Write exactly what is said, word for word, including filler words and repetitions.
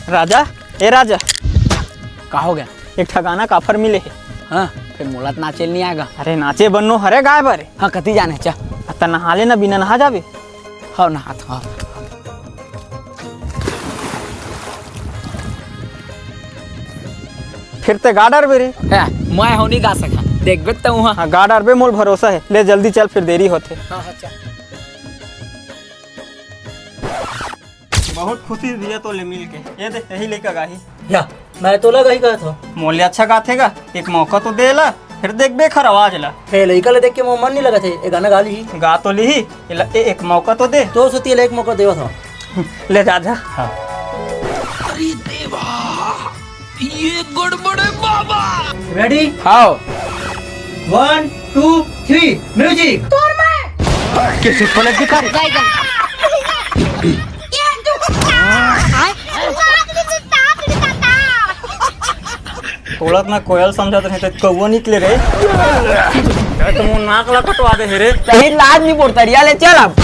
राजा, ए राजा। का हो गया? एक ठा गाना काफर मिले हे। हाँ, फिर मोला त नाचे नहीं आएगा। अरे नाचे बन्नो हरे गाए बर। हाँ, कति जाने चा। अत नहा लेना, बिना नहा जाबे। हाँ, नहा तो, हाँ। फिर ते गा डरबे रे। है, मैं हो नहीं गा सका। देखबे त वहाँ। हाँ, गा डरबे, मोल भरोसा है। ले जल्दी चल, फिर देरी होथे। हाँ, हाँ, चल। बहुत खुशी भैया तो ले मिल के। ये दे, यही लइका गाही। या, मैं तो लगा ही कहत हो। मोले अच्छा गाथे गा, एक मौका तो दे ला, फिर देखबे खर आवाज ला। हे लइका ले देख के मोर मन नहीं लगत हे, ये गाना गा ली। गा तो ली, एला ए-, एक मौका तो दे। तो सुती ले एक मौका देवत हो। ले जा, जा। हाँ। अरे देवा, ये गड़बड़ है बाबा। Ready? हाँ। One, two, three, music। तोर मैं। किसी पलट दिखा। बैगन। ये तू। तोला त मैं कोयल समझत रहे, त कौआ निकले रे। मैं तो मोर नाक ला कटवा दे हे रे। सही लाज नहीं पड़ता रिया, ले चल अब।